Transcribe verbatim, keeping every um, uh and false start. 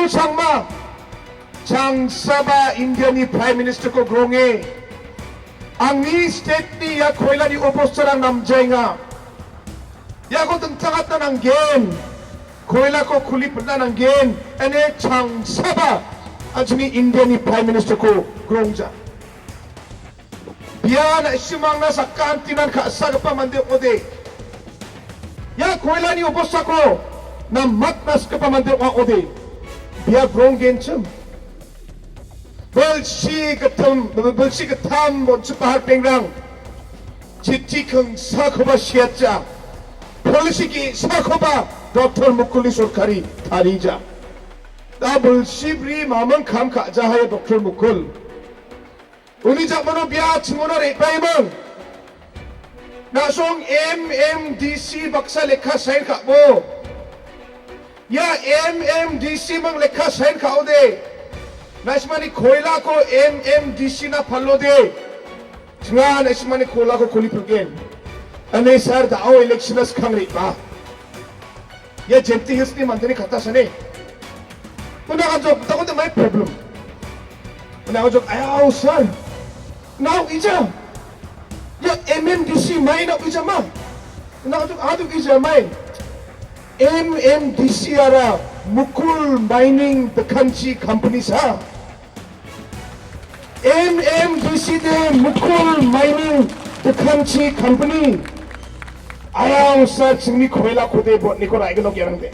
Sangma, changsaba Indiani Prime Ministerko gronge, angni stateni ia koilani obostarang namjaenga. Iako dingtangatna nanggen, koilako kuli pitna nanggen, ine changsaba an·chingni Indiani Prime Ministerko grongja. Bia na·simangna saka antinan ka·sagipa mande ong·ode. Ia koilani obostako namatna sikgipa mande ong·a ong·ode. Bia gronggenchim. Bilsi gittam, bilsi gittam bonchipa harpengrang. Chitti kingsakoba siatja. Polisi ge·sakoba Doktor Mukulni sorkari tarija. Da bilsi bri mamang kam ka·jahaia Doktor Mukul. Uni ja·mano bia chingona re·baiming. Na·song M M D C baksa lekka sain ka·bo. Ia M M D C ming lekka sain ka·ode. Na·simani koilako M M D C na palode. Chinga na·simani koilako kuli pilgen. Ane sar da·o election na skang re·ba. Ia Jemti Hillsni mandeni kata sane. Una kan jok, takut mai problem. Una kan jok, ayau sar. Nau ija. Ia M M D C mai nau ija ma. Una kan jok, adu ija mai. M M D C ara Mukul Mining Dekanchi Company sa. M M D C de Mukul Mining Dekanchi Company. Ayau sa chingni koilakode botniko raigenok iarangde.